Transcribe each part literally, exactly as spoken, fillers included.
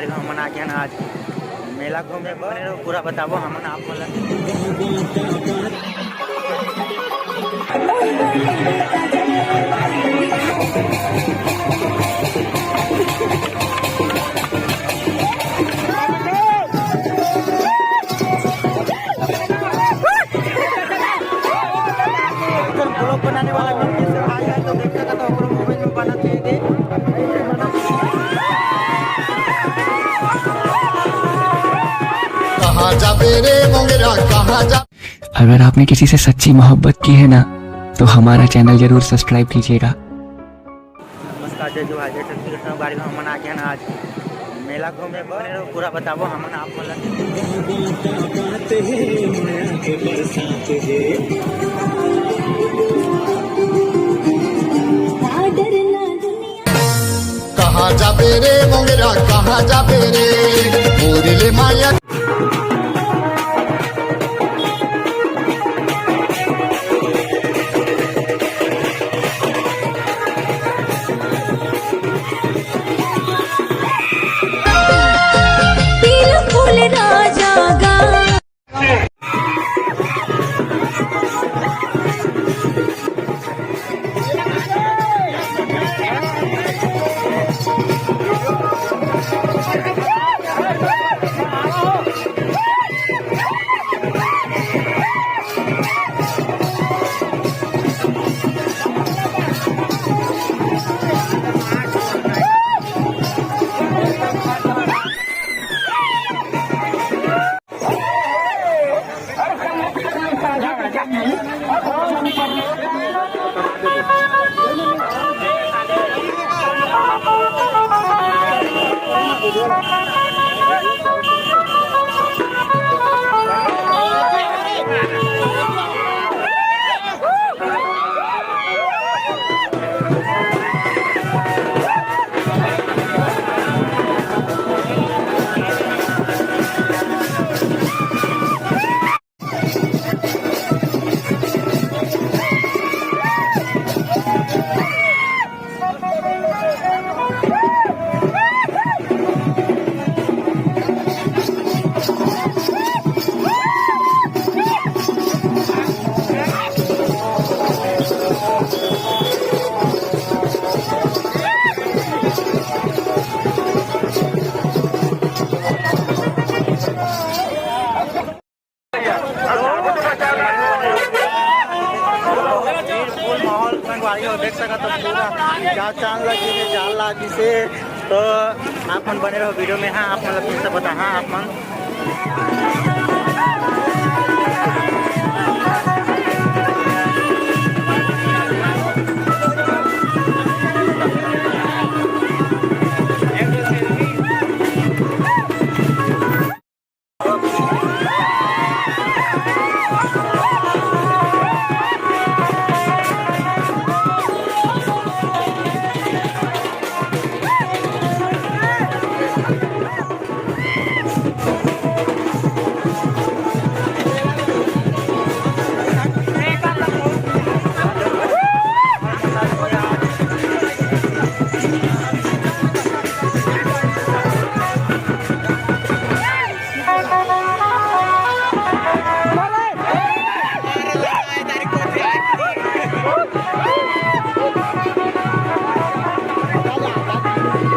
हमन आ गए ना आज मेला घूमे बर, पूरा बताबो हमन आप मन ला। एकर ब्लॉग बनाने वाला भी कैसे भाई है, तो देख सकत हो, ओकरो मोबाइल में बनत है दे। कहाँ जाबे रे मोंगरा, कहाँ जा अगर आपने किसी से सच्ची मोहब्बत की है ना, तो हमारा चैनल जरूर सब्सक्राइब कीजिएगा। नमस्कार, जय जोहार, जय छत्तीसगढ़। संगवारी हो, हमन आ गए ना आज मेला घूमे बर, पूरा बताबो हमन आप मन ला। कहाँ जाबे रे मोंगरा, कहाँ जाबे रे, मोरे ले माया। बिल्कुल राजा गा। फुल माहौल संगवारी हो, देख सकत हो पूरा चार चांद लगे हे, चार लाख से। तो आप मन बने रहो वीडियो में। हाँ, आप मन ला फिर से बता, हाँ, आप मन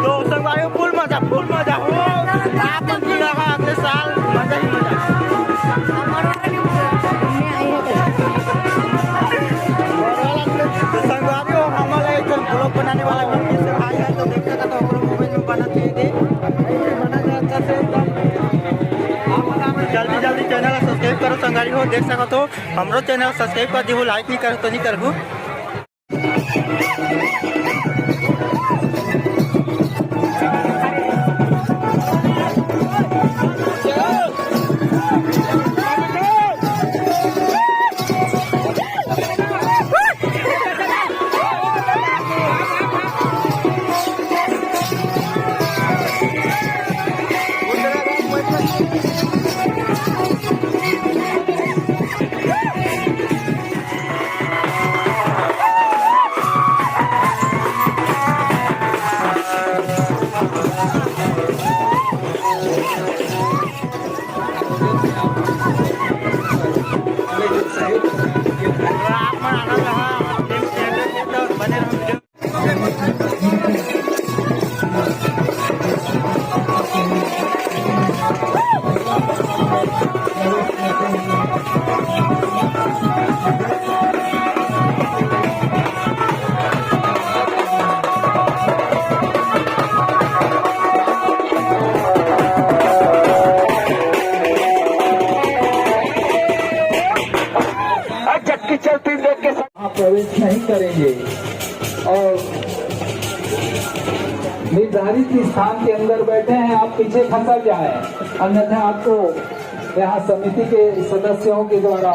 तो संगवारी हो, फुल मजा, फुल मजा हो। आप मन भी रहा अगले साल, मजा ही मजा। तो संगवारी हो, हमन ला एक ठन ब्लॉग बनाने वाला मिल गइस भाई है, तो देख सकत हो, ओकरो मोबाइल में बनत हे दे। जल्दी जल्दी चैनल ला सब्सक्राइब करो संगवारी हो, देख सकत हो, हमरो चैनल सब्सक्राइब कर दिहू, लाइक नहीं करहू तो नहीं करहू। नहीं करेंगे और निर्धारित स्थान के अंदर बैठे हैं, आप पीछे खसक जाए, अन्यथा आपको यहाँ समिति के सदस्यों के द्वारा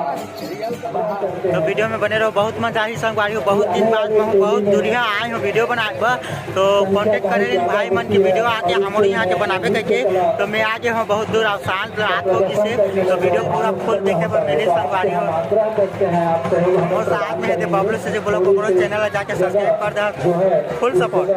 बाहर करते तो हैं। वीडियो में बने रहो, बहुत मजा आई संगवारी हो। बहुत दिन बाद में हूँ, बहुत दूरिहा आए हूँ वीडियो बनाए बर। तो कॉन्टेक्ट करे रहिन भाई मन के वीडियो आके हमरो यहाँ के बनाबे कहिके। तो मैं आगे हूँ बहुत दूर, अब शांत रात हो गिस हे, तो वीडियो पूरा फुल देखे बर मिली संगवारी हो। मोर साथ में हे ते बबलू से जे बोलो, ओकरो चैनल ला जाके सब्सक्राइब कर दे, फुल सपोर्ट।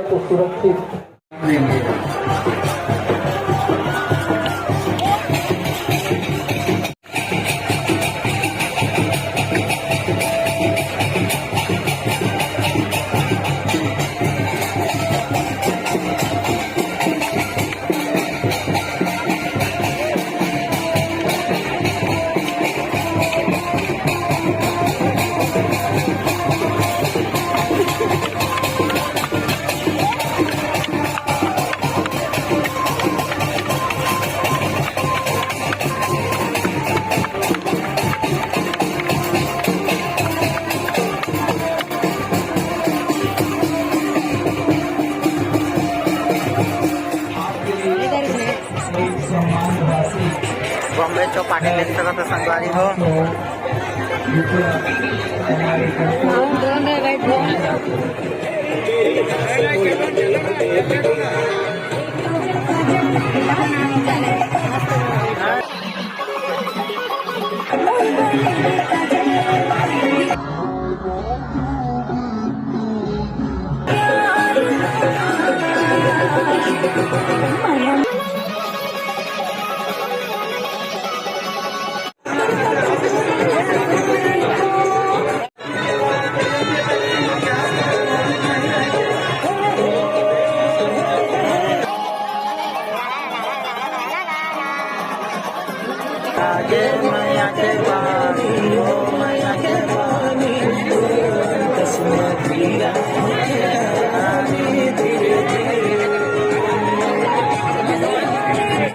बॉम्बे चौपाटी देख सकत हो संगवारी हो।